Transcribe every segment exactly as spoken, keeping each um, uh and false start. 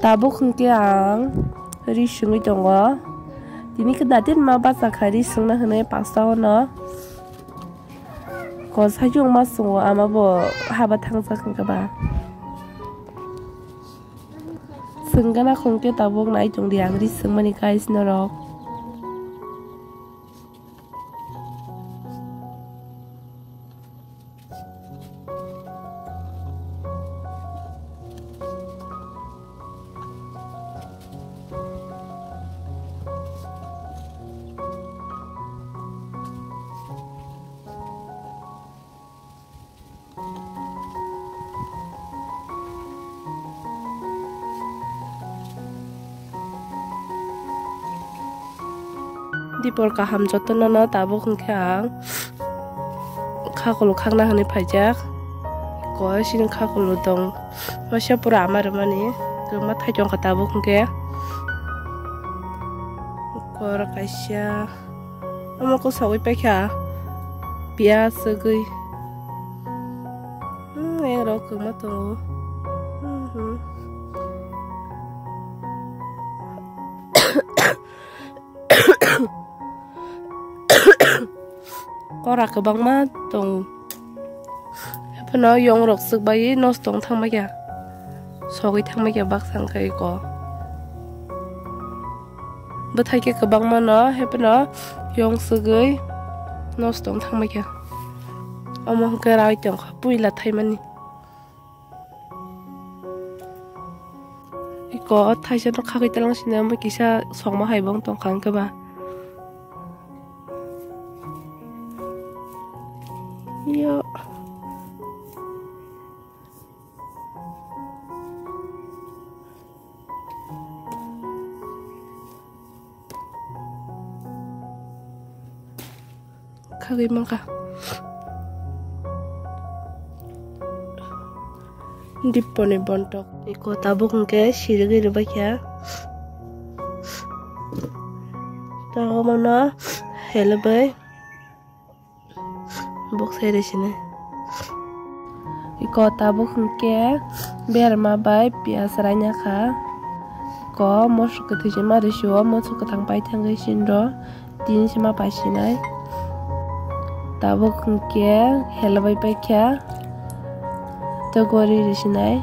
Tabuk hwnkhe ang ri swngwi tongo. Tini khe datin ma bacha kha ri swngna hwnwi pasta o no. Ko sajwk ma swngo ama bo haba thangjak hwnkhe ba. Swngana khwngte tabuk nai tongdi ang ri swngmani guys norok. Dipor kaham jotono no tabuk hwnkhe ang khakulu khakna hwnwi phaijak. Ko sini khakulu tong masa pura ama rwmani kwma thai tongkha tabuk hwnkhe. Kor kaisa. Omo kosogwi paikha piyaj swgwi. Hmm, yang rok kwma tongo. Hmm, hmm. Kora kwbangma tongo. Haphano yong rok swk bai nosto wng thangma kha. Sogwi thangma kha baksa wngkha eko. Bwthai khe kwbangma no, haphano yong swgwi nosto wng thangma kha. Omo hwnkhe rai tongkha puila thaimani. Eko o thaisa no khagwi talang sini omo kisa sokma hai bo wng tongkha hwnkhe ba. Yo. Khagwi mankha. Diponi bontok. Eko tabuk hwnkhe sirigwi rwbaikha. Tabuk mano helebwi. Bok sai rw sini. Eko tabuk hwnkhe berma bai piyaj raina kha. Eko moso kwthwi se ma rw sio, moso kwthang pai thangwi sinro tin se ma pai sinai. Tabuk hwnkhe helbai pai kha tei gori rw sinai.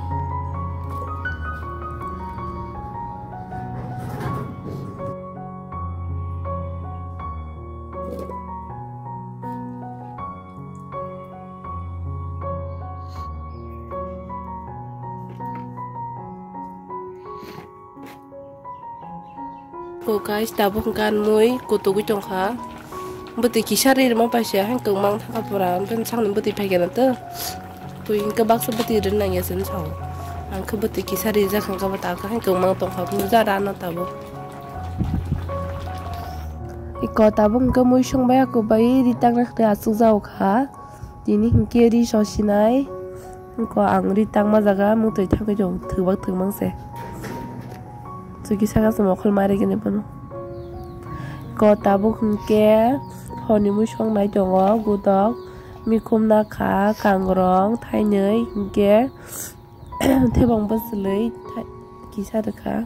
Ko guys, tabuk hwnkhe ang mui kutugwi tongkha. Bwtwi kisa ri rwma paisa, hang kwmang thangkha pura, hwnkhe sakni bwtwi phaikhe na to. Twi hwnkhe baksa bwtwi rwna nangya se wng sao. Ang khe bwtwi kisa rijak hwnkhe bo ta khe hang kwmang tongkha, buja rano tabuk. Eko tabuk hwnkhe mui songbai ya kwbai ri tangnai hwnkhe achukjak kha. Tini hwnkhe ri sosinai. Eko ang ri tangma jaga mutwi thangwi rw thwbak thwngmang se. Chuki saka se mokhol mari gini bono. Eko tabuk hwnkhe horni mui songnai tongo, gutok, mikhum nakha, kangrong, thainwi hwnkhe. Thebang bwswlwi thai-, kisa rwkha.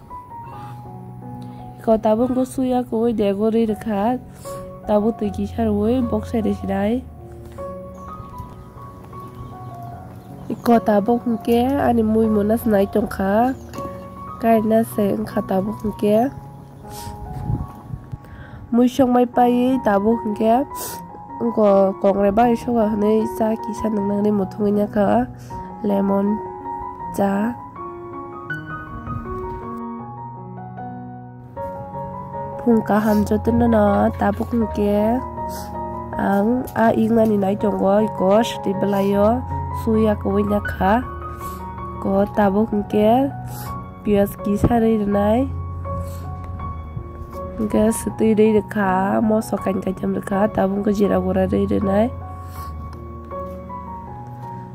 Eko tabuk wngkha suya kwbwi dego rwi rwkha. Tabuk twi kisa rwui boksa rw sinai. Eko tabuk hwnkhe ani mui mona se nai tongkha. Kaina se wngkha tabuk hwnkhe. Mui songmai paiwi tabuk hwnkhe wngkha kongrai bai soga hwnwi cha kisa nwngnani muthungwi nyakha lemon cha. Phung kaham jotono no tabuk hwnkhe ang a iknani nai tongo eko swtwi bwlaio suya kwbwi nyakha ko tabuk hwnkhe. Piyaj kisa rwi rwnai. Hwnkhe swtwi rwi rwkha, moso kain kaitam rwkha, tabuk hwnkhe jera gura rwi rwnai.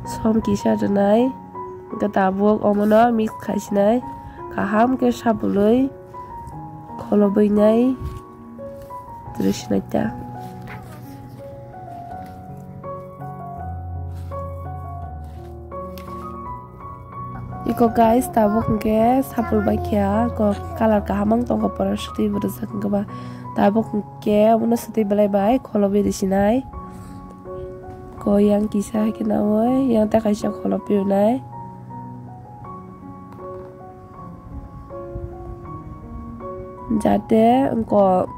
Som kisa rwnai. Hwnkhe tabuk omono mix khaisinai. Kaham khe sabului kholobwinai. Twi sinai ta. Iko guys, tabuk hwnkhe sapul bai kha, ko colour kaham ang tongkha, pura swtwi bo rijak hwnkhe ba. Tabuk hwnkhe omono swtwi belai bai kholobi risinai. Ko yang kisa hai khe naui, yang ta kaisa kholopi rwnai. Jate wngko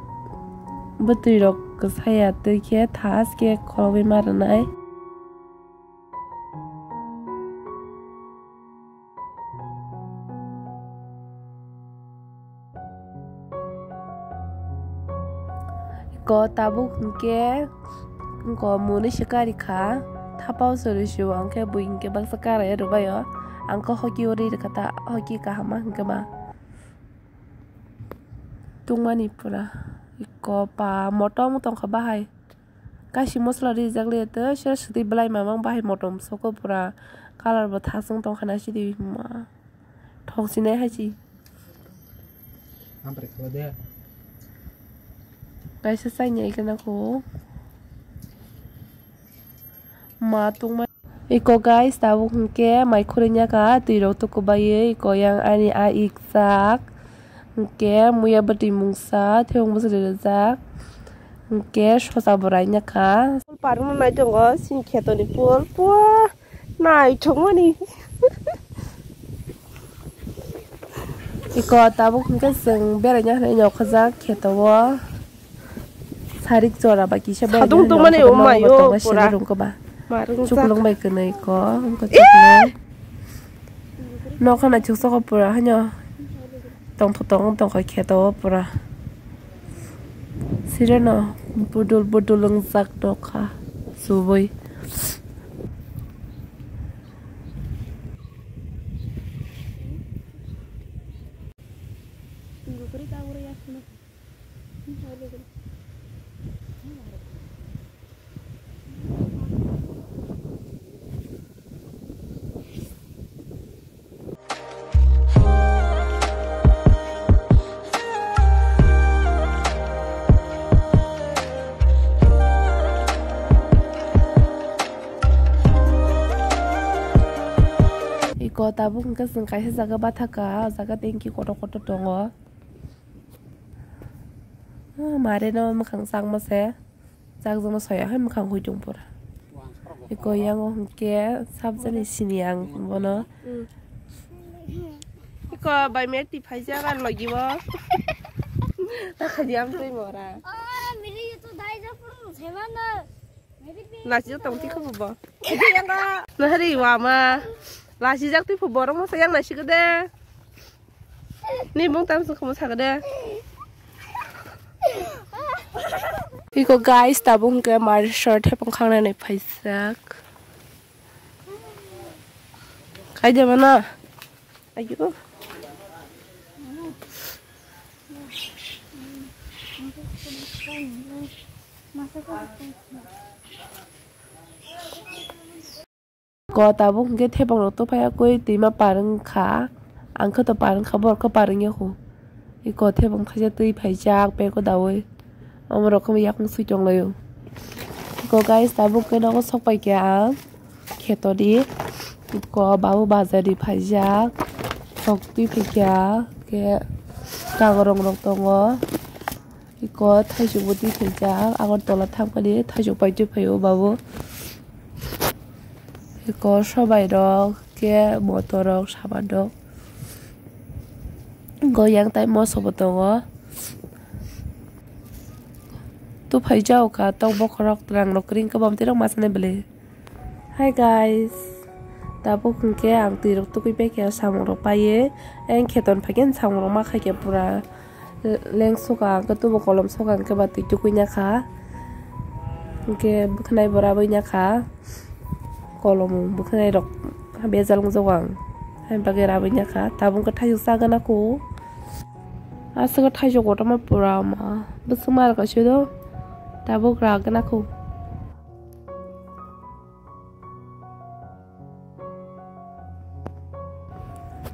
bwtwi rok kwsaya twi khe thas khe kholobi ma rwnai. Ko tabuk hwnkhe ko mwnwi se kari kha, thapao se rw sio, hwnkhe bui hwnkhe baksa kara rw bai o, ang khe hoki uri rw kha ta, hoki kaham ma hwnkhe ba. Tungmani pura iko pa motom tongkha bahai. Kaisa mosola rijak le tei se swtwi belai mamang bahai motom soko pura colour bo thasung tongkha na sidi ma thok sinai hai si. Kaisa chaini ai kana ko ma tungma. Iko guys, tabuk hwnkhe mai khurui nya kha, twi rok tuku baiwi, iko yang ani a ikchak, hwnkhe muya bwtwi mungsa, thebong bwswk rijak, hwnkhe sosa bo rai nya kha. Parwngno nai tongo, chini kheto ni pol, pua naithok mani. Iko tabuk hwnkhe chwng beraina hinwi nokhajak kheto o. Sarik jora ba kisa bai sadung tongmani umai o pura. Rungko ba. Chuklung bai kwnwi ko, wngkha chuklung. Nokha na chuksa ko pura hanyo. Tongtho tong tongkha kheto o pura. Sireno budul budul wngjak nokha. Subui. Iko tabuk hwnkhe chwng kaisa jaga bathaka, o jaga tengki kotor kotor tongo. Ah, mare no mwkhang changma se. Chakjakno soya hai mwkhang hui tong pura. Iko yango hwnkhe sabjani sini ang bono. Iko bai me ti phaijak ar logi bo. Ta khaji am twi mora. Lachijak tong ti khubu bo. Nahari wama. Lachijak twi phu borok mo sayang naisik de. Ni bung tam sung khumu sakde. Iko guys, tabuk hwnkhe mari sor thepung khangnani phaijak. Khaide mana? Ayo. Ko tabuk hwnkhe thepang rok tongphai ya koi twima par wngkha, ang khe to par wngkha, borok khe par wngya kho. Iko thepang thaisa twi phaijak bego daui, omo rok khe yakung swi tong laio. Iko guys, tabuk khe nogo sok pai khe ang kheto di, iko babu bazar di phaijak, sok twi phaikha khe kagorong rok tongo. Iko thaisok bo twi phaijak, Agartala thangmani thaisok pai twi phaio babu. Iko sobai rok khe motor rok saman rok. Iko yang tai moso bo tongo. Tu phaijak kha tok bokhorok twrang rok kring khe bam twi rok ma sanai bwle. Hi guys, tabuk hwnkhe ang twi rok tugui pai khe samung rok paiye, eng kheton phaikhe samung rok ma khaikhe pura lengsoka, hwnkhe tubo kolom soka hwnkhe ba twi tugui nakha, hwnkhe bwkhanai bo rabui nakha, kolom bwkhanai rok bejal wngjago ang, haini bagwi rabui nakha, tabuk hwnkhe thaisok chagana kho, aswk thaisok kotorma pura ma bwswk ma rwkha swi do, tabuk ragana kho.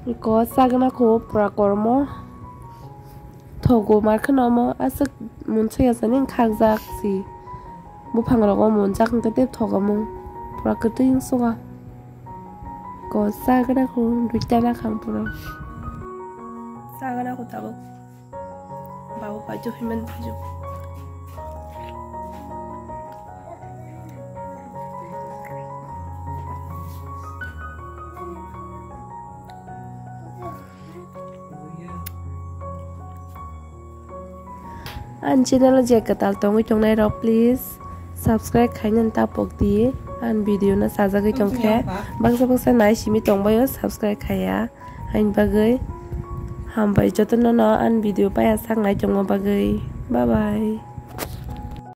Iko sagna kho pura kormo. Thogo mar kheno omo aswk munsa yasani khakjak si. Buphang rogo munjak hwnkhe tei thogo mung. Pura kwtwi wngsugo. Ko sagana ko duita na khang puro. Sagana ko tabuk. Babu pajo himen pajo. Ani channel o je kwtal tongwi tongnai rok, please subscribe khaina tapok di. Ani video no sajagwi tongkhe baksa baksa nai simi tongbaio, subscribe khaiya. Ani bagwi hambai jotono no ani video paya sak nai tongma bagwi. Bye bye.